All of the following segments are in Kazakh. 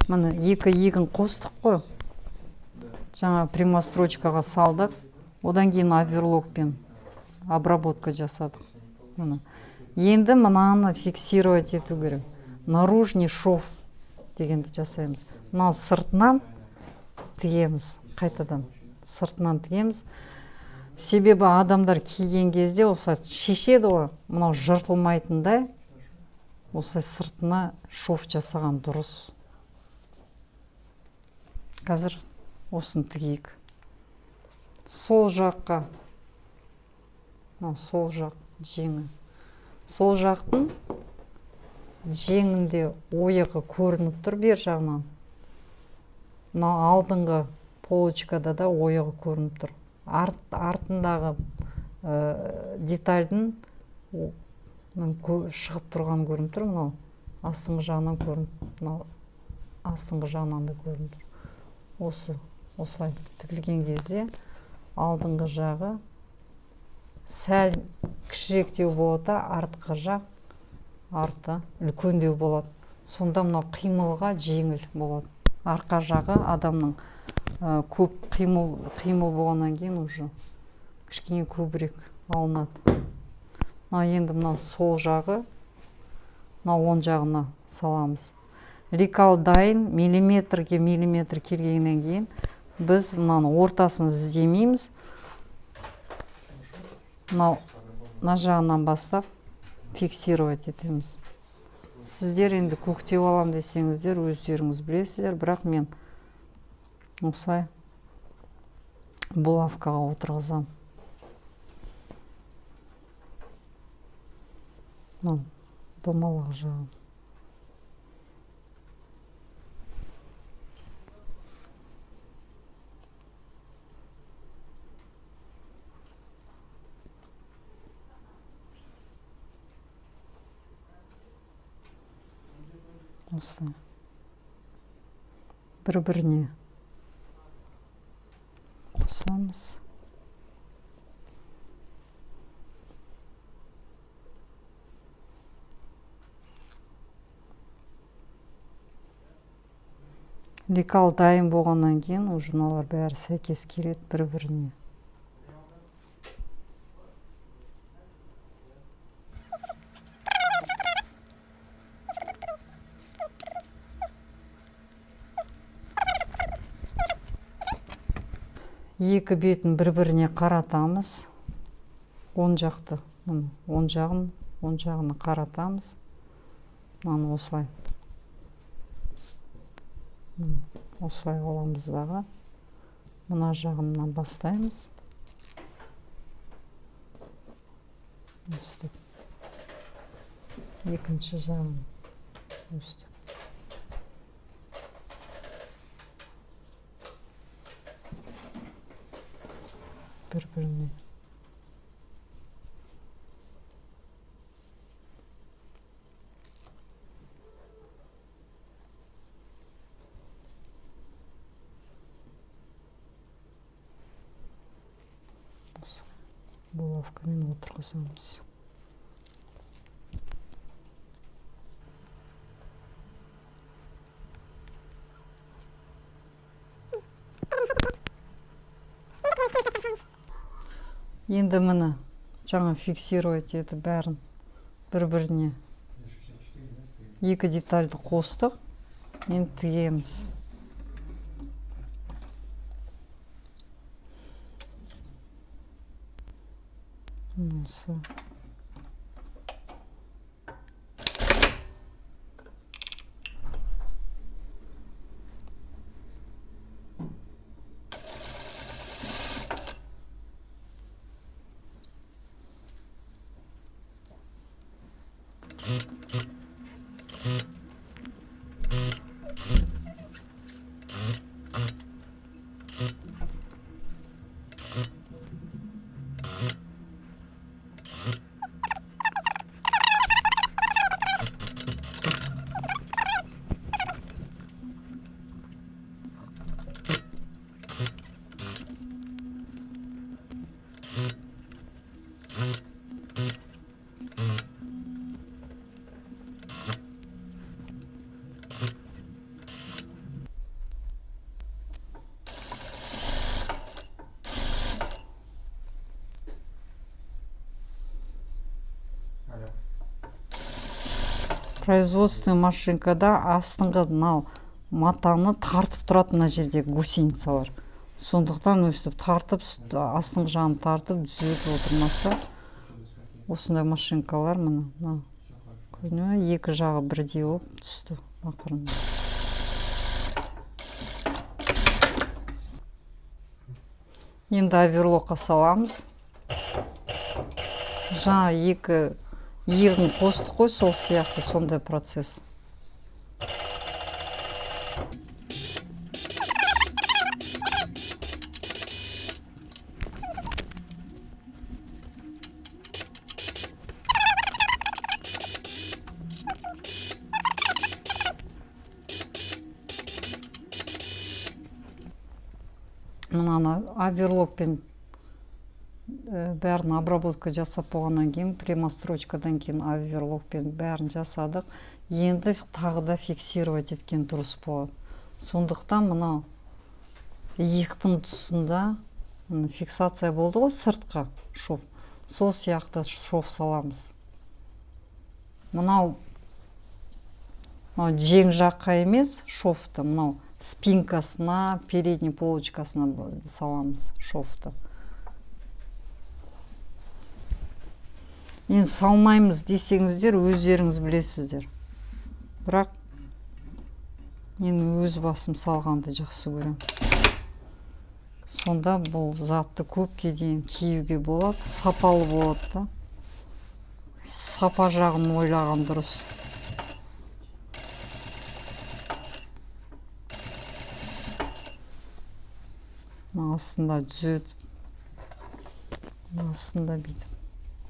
Міне, екі иегін қостық қой. Жаңа прямострочкаға салдық. Одан кейін оверлокпен обработка жасадық. Міне. Енді мынаны фиксировать ету керек. Наружный шов дегенді жасаймыз. Мынау сыртынан тігеміз, қайтадан сыртынан тігеміз. Себебі адамдар киген кезде осылай шешеді ғой, мынау жыртылмайтындай осылай сыртына шов жасаған дұрыс. Қазір осыны тігейік. Сол жаққа, мынау сол жақ жеңі. Сол жақтың жеңінде ойығы көрініп тұр бер жағынан. Мынау алдыңғы полочкада да ойығы көрініп тұр. Артындағы детальдің шығып тұрғаны көрініп тұр. Мынау астыңғы жағынан көрініп, мынау астыңғы жағынан да көрініп тұр. Осылай тігілген кезде алдыңғы жағы сәл кішіректеу болады да, артқы жақ арты үлкендеу болады. Сонда мынау қимылға жеңіл болады. Арқа жағы адамның көп қимыл болғаннан кейін уже кішкене көбірек алынады. Мына енді мынау сол жағы, мынау оң жағына саламыз. Лекал дайын, миллиметрге миллиметр келгеннен кейін біз мынаның ортасын іздемейміз. Мынау мына жағынан бастап фиксировать етеміз. Сіздер енді көктеп алам десеңіздер өздеріңіз білесіздер, бірақ мен осылай булавкаға отырғызамын. Мынау домалақ жағын. Осылай бір-біріне қосамыз. Лекал дайын болғаннан кейін уже мыналар бәрі сәйкес келеді бір-біріне. Екі бетін бір-біріне қаратамыз. Оң жақты, міне, оң жағын, оң жағына қаратамыз. Мынаны осылай. Міне, осылай аламыз дағы. Мына жағынан бастаймыз. Өстіп. Екінші жағын өстіп. Бір-біріне. Осы булавкамен отырғызамыз. Енді міне жаңа фиксировать етіп бәрін бір-біріне екі детальді қостық. Енді тігеміз. Осы. Производственный машинкада астыңғы мынау матаны тартып тұрады мына жерде гусеницалар. Сондықтан өстіп тартып, астыңғы жағын тартып түзетіп отырмаса, осындай машинкалар міне мына көрдіңіз бе, екі жағы бірдей болып түсті ақырында. Енді оверлокқа саламыз. Жаңа екі иығын қостық қой, сол сияқты сондай процесс. Мынаны оверлокпен бәрін обработка жасап болғаннан кейін, прямострочкадан кейін оверлокпен бәрін жасадық. Енді тағы да фиксировать еткен дұрыс болады. Сондықтан мынау иықтың тұсында міне фиксация болды ғой, сыртқа шов. Сол сияқты шов саламыз. Мынау жең жаққа емес шовты, мынау спинкасына, передний полочкасына саламыз шовты. Енді салмаймыз десеңіздер, өздеріңіз білесіздер. Бірақ мен өз басым салғанды жақсы көремін. Сонда бұл затты көпке дейін киюге болады, сапалы болады да. Сапа жағын ойлаған дұрыс. Мына астында түзетіп, мына астында бүйтіп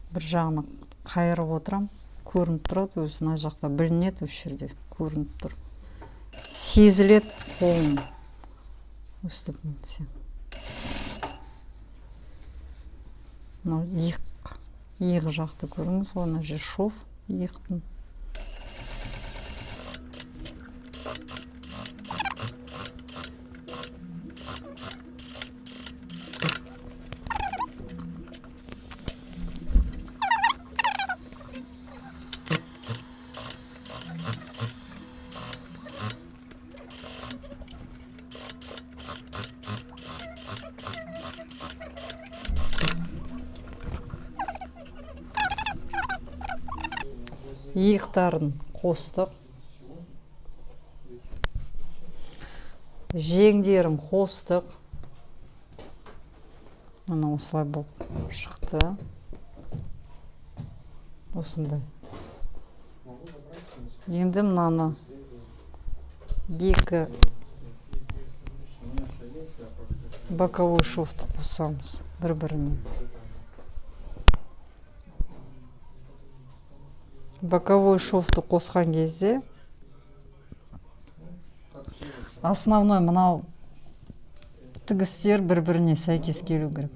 бір жағына қайырып отырам, көрініп тұрады өзі, мына жақта білінеді, осы жерде көрініп тұр, сезіледі қолым өстіп нетсе. Мынау иық жақты көрдіңіз ғой, мына жер шов иықтың. Иықтарын қостық, жеңдерін қостық. Мына осылай болып шықты. Осындай. Енді мынаны екі боковой шовты қосамыз бір-біріне. Боковой шовты қосқан кезде основной мынау тігістер бір-біріне сәйкес келу керек.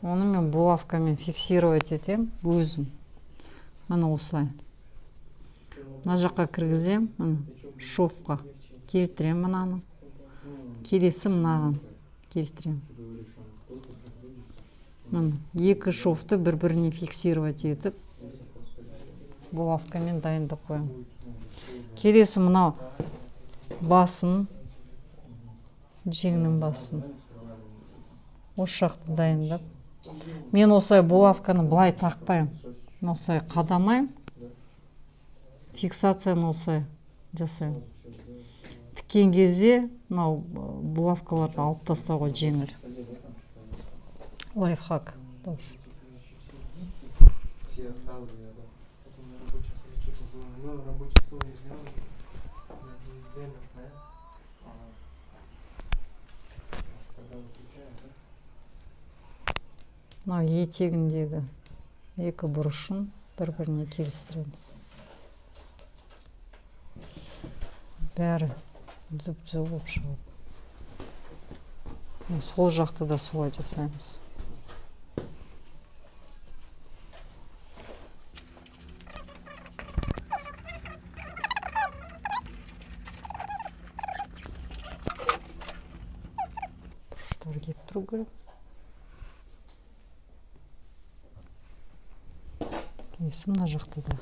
Оны мен булавкамен фиксировать етем өзім. Міне осылай. Мына жаққа кіргізем, міне шовқа келтірем мынаны. Келесі мынаған келтірем. Міне екі шовты бір-біріне фиксировать етіп булавкамен дайындап қоямын. Келесі мынау басын, жеңнің басын осы жақты дайындап. Мен осылай булавканы былай тақпаймын, осылай қадамаймын, фиксацияны осылай жасаймын. Тіккен кезде мынау булавкаларды алып тастауға жеңіл. Лайфхак тоже. Все оставлю я, да. Потом на рабочем столе что-то было. Ну, рабочий стол не сделал. На дизеле, да? Тогда выключаем, да? Мынау етегіндегі екі бұрышын бір-біріне келістіреміз. Бәрі түп-түзу болып шығады. Сол жақты да солай жасаймыз. Бұрыштар келіп тұру керек. Келесі мына жақта да.